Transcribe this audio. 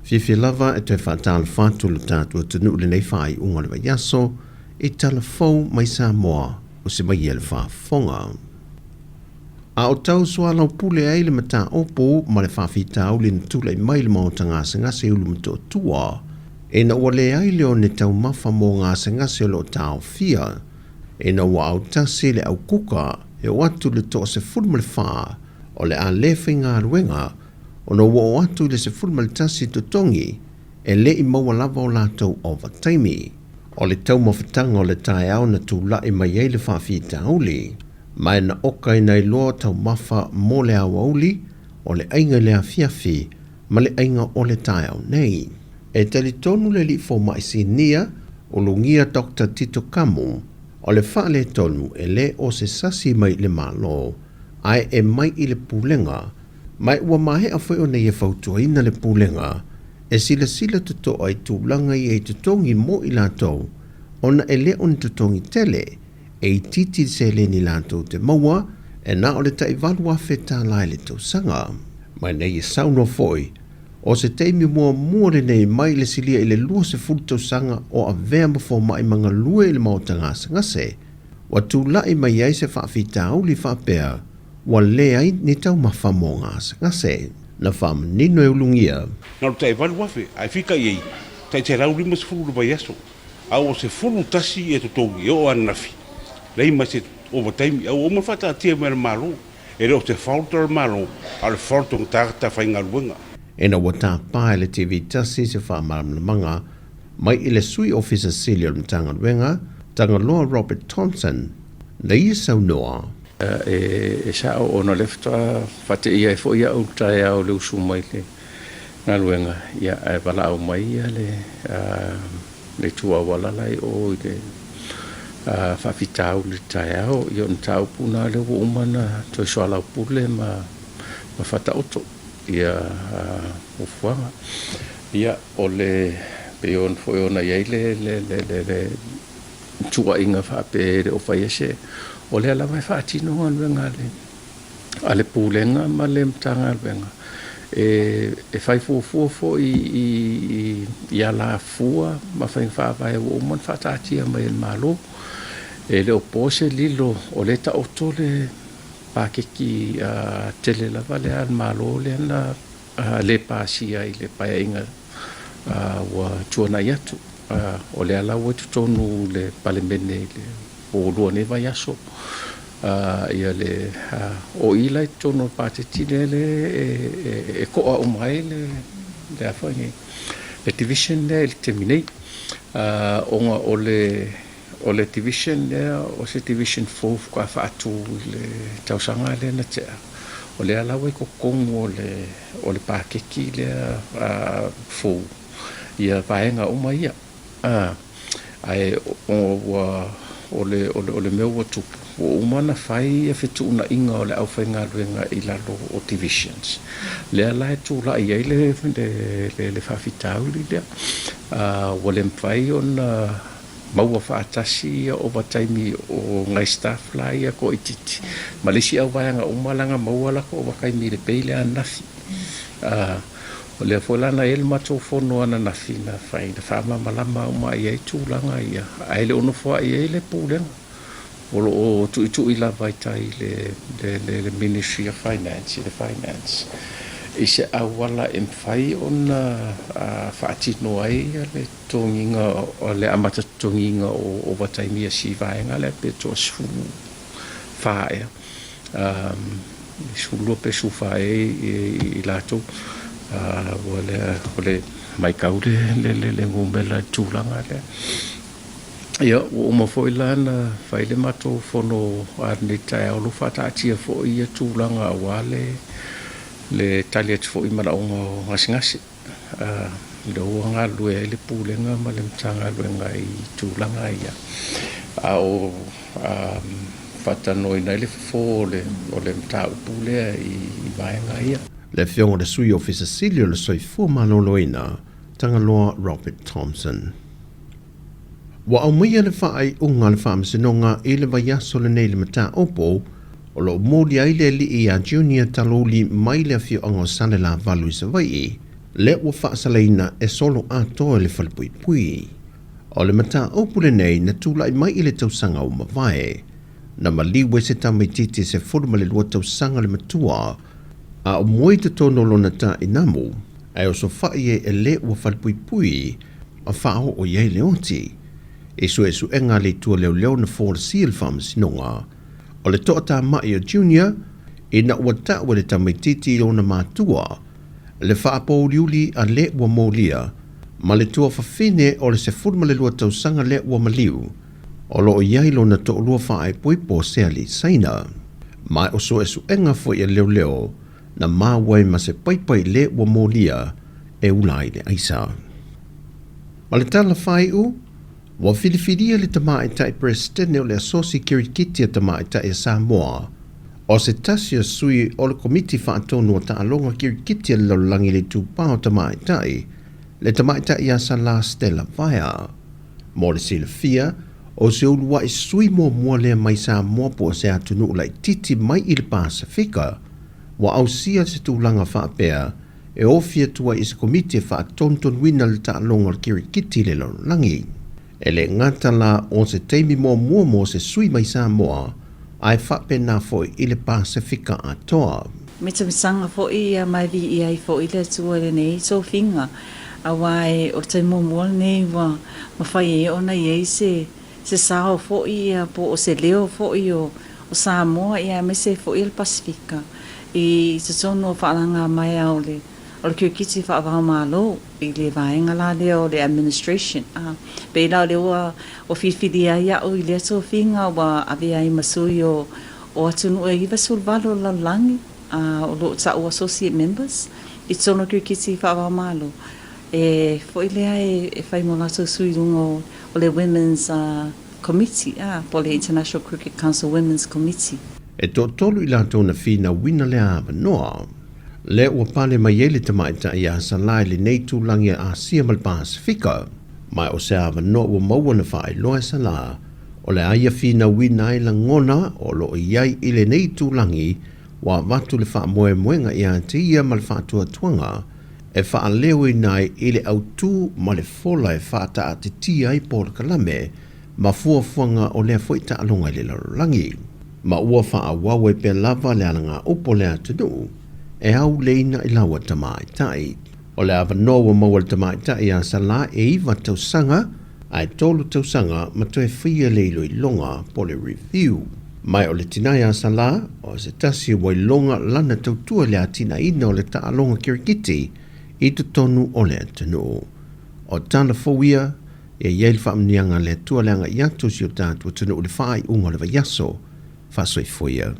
Fiafia lava e toe faatalofa atu lo tatou atunuu i lenei faaiuga o le vaiaso i tala fou mai Samoa o se mai le faafofoga. A o tau soalaupule ai le mataupu ma le faafitauli na tulai mai le maota gasegase i Ulumotootua, ina ua leai lea o ni taumafa mo gasegase o lo o taofia, ina ua autasi le aukuka e oo atu i le 14 o le a le faigaluega ona ua oo atu i le 11 totogi e le i maua lava o latou ovataimi. O le taumafataga o le taeao na tulai mai ai le faafitauli, ma e na okaina ai loa taumafa mo le aoauli o le aiga i le afiafi ma le aiga o le taeao nei. E talitonu le alii fomai sinia Ulugia Doctor Tito Kamu, o le faaletonu e le o se sasi mai i le Malo, ae e mai i le Pulega, ma e ua maea foi ona ia fautuaina le Pulega e silasila totoa i tulaga ia i totogi mo i latou ona e le o ni totogi tele, e itiiti le seleni latou te maua e na o le tai $8,000 i le tausaga. Ma ina ia saunoa foi, o se taimi muamua lenei mai le silia i le 20 tausaga o avea ma fomai ma galue i le maota gasegase, ua tulai mai ai se faafitauli faapea ua leai ni taumafa mo gasegase. Na faamanino e Ulugia. Na o le tai 8,000, ae fika i ai, tai 150 le vaiaso. A ua 11 e totogi e oo ananafi, leai ma se ovataimi, a ua uma ona faataatia mai e le Malo. E le o se fault o le Malo, a o le fault o tagata faigaluega. Ina ua tapa e le TV Tasi se faamalamalamaga mai i le Sui Ofisa Sili o le Matagaluega, Tagaloa Robert Thompson, na ia saunoa. E sao ona o lea faatoa faateia ai foi au i le taeao i le usu mai le galuega, ia, ae valaau mai le itu auala la i o i le faafitauli i le taeao. Ia, o le mataupu lena lea ua uma ona toe soalaupule ma faataoto ia fuafuaga. Ia, o le pei ona foi ona i ai le tuuaiga faapea e le o faia se, o lea lava e faatino galuega a le Pulega ma le Matagaluega e fai fuafua foi i alafua ma faiga faavae ua uma ona faataatia mai e le Malo. E le o po se lilo o lea e taoto le paketi tele lava lea a le Malo lea na le pasia i le paeaiga ua tuanai atu. O lea la ua i totonu le Palemene i le po ua lua nei vaiaso. Ia le o i la i totonu o le paketi lea le e koa uma ai le a foi nei le division lea i le taimi nei, ona o le division lea o se division fou faatoa faatu i le tausaga lea na tea. O lea la ua i totonu o le paketi lea fou ia vaega uma ia. Ae ua o le, o le, o le mea ua tupu, ua uma ona fai ia fetuunaiga o le aufaigaluega i lalo o divisions. Lea la e tulai ai le faafitauli lea. Ua le mafai ona maua faatasi ia ovataimi o nai staff la ia toaitiiti ma le isi auvaega uma leaga maua latou ovataimi i le pay lea ananafi. O lea foi la na i ai le matou fono ananafi na fai na faamalamalama uma i ai tulaga ia, ae le o nofoai ai le Pulega. O lo o tuitui lava i tai le Ministry of Finance i le Finance i se auala e mafai ona faatino ai le totogiga, le amata totogiga o ovataimi a si vaega lea pe 14 ea. 12 pe 14 ea i latou. Ua lea o le maitau le numera i le tulaga lea. Ia, ua uma foi la na fai le matou fono a lenei taeao, o lo o faataatia foi ia tulaga aua le tali atu foi i manaoga o gasegase. Lea ua galulue ai le Pulega ma le Matagaluega i tulaga ia, a o faatalanoaina ai le fofo o le mataupu lea i vaega ia. Le afioga i le Sui Ofisa Sili o le Soifua Maloloina, Tagaloa Robert Thompson. Ua aumaia le faaiuga a le Faamasinoga i le vaiaso lenei i le mataupu o lo o moli ai le alii ia Junior Talouli mai le afioaga o Salelavalu i Savaii. lea ua faasalaina e solo atoa e le falepuipui. O le mataupu lenei na tulai mai i le tausaga ua mavae, na maliu ai se tamaitiiti 12 tausaga le matua, a o moe i totonu o lona tainamu, ae osofai ai e le ua falepuipui ma faaoo i ai le oti. I suesuega a le Itu a Leoleo na folasia i le Faamasinoga, o le toatamai o Junior ina ua tau e le tamaitiiti i ona matua le faapouliuli a le ua molia ma le tuafafine o le 12 tausaga lea ua maliu, o lo o i ai lona toalua faaipoipo o se alii Saina. Ma o suesuega foi a leoleo na maua ai ma se paipai le ua molia e ula ai le aisa. Ma le tala faaiu, ua filifilia le Tamaitai Peresetene o le Asosi Kirikiti a Tamaitai a Samoa, o se tasi o sui o le Komiti Faatonu o Taaloga Kirikiti a le Lalolagi i le Itupa o Tamaitai, le Tamaitai ia Salā Stella Vaea. Mo le silafia, o se uluai sui muamua lea mai Samoa po o se atunuu laitiiti mai i le Pasefika ua ausia se tulaga faapea e ofi atu ai i se komiti e faatonutonuina le taaloga o le kirikiti i le lalolagi. E le gata la o se taimi muamua mo se sui mai Samoa, ae faapena foi i le Pasefika atoa. Mitamisaga foi ia ma e viia ai foi le Atua i lenei tofiga, aua e o le taimi muamua lenei ua mafai ai ona i ai se se sao foi ia po o se leo foi o o Samoa ia aemaise foi o le Pasefika i totonu o faalagamaea o le o le kirikiti faava-o-Malo i le vaega la lea o le administration. A pei la o lea ua ua filifilia ai a'u i lea tofiga ua avea ai ma sui o o atunuu e 98 o le lalolagi a o lo o ta'u associate members i totonu o le kirikiti faava-o-Malo e foi lea e fai mo latou sui i luga o o le Women's Committee, a po o le International Cricket Council Women's Committee. E toatolu i latou na finauina lea avanoa. Lea ua pale mai ai le tamaitai ia Salai lenei tūlagi a Asia ma le Pasefika. Ma o se avanoa ua maua na faailoa e Salā, o le a ia finauina ai lagona o lo o i ai i lenei tūlagi ua avatu le faamoemoega ia te ia ma le faatuatuaga e faaleoina ai i le autū ma le fola e faataatitia ai polokalame ma fuafuaga o lea foi taaloga i le lalolagi. Ma ua faaauau ai pea lava le alagaupu o le atunuu e auleina i laua tamaitai. O le avanoa ua maua e le tamaitai ia Salā e iva tausaga ae tolu tausaga ma toe faia le iloiloga po o le review. Ma o le tina ia Salā, o se tasi ua iloga lana tautua i le atinaeina o le taaloga kirikiti i totonu o le atunuu. O tala fou ia, e i ai le faamanuiaga a le Atua le agai atu o si o tatou atunuu i le faaiuga o le vaiaso. Faasoifua ia.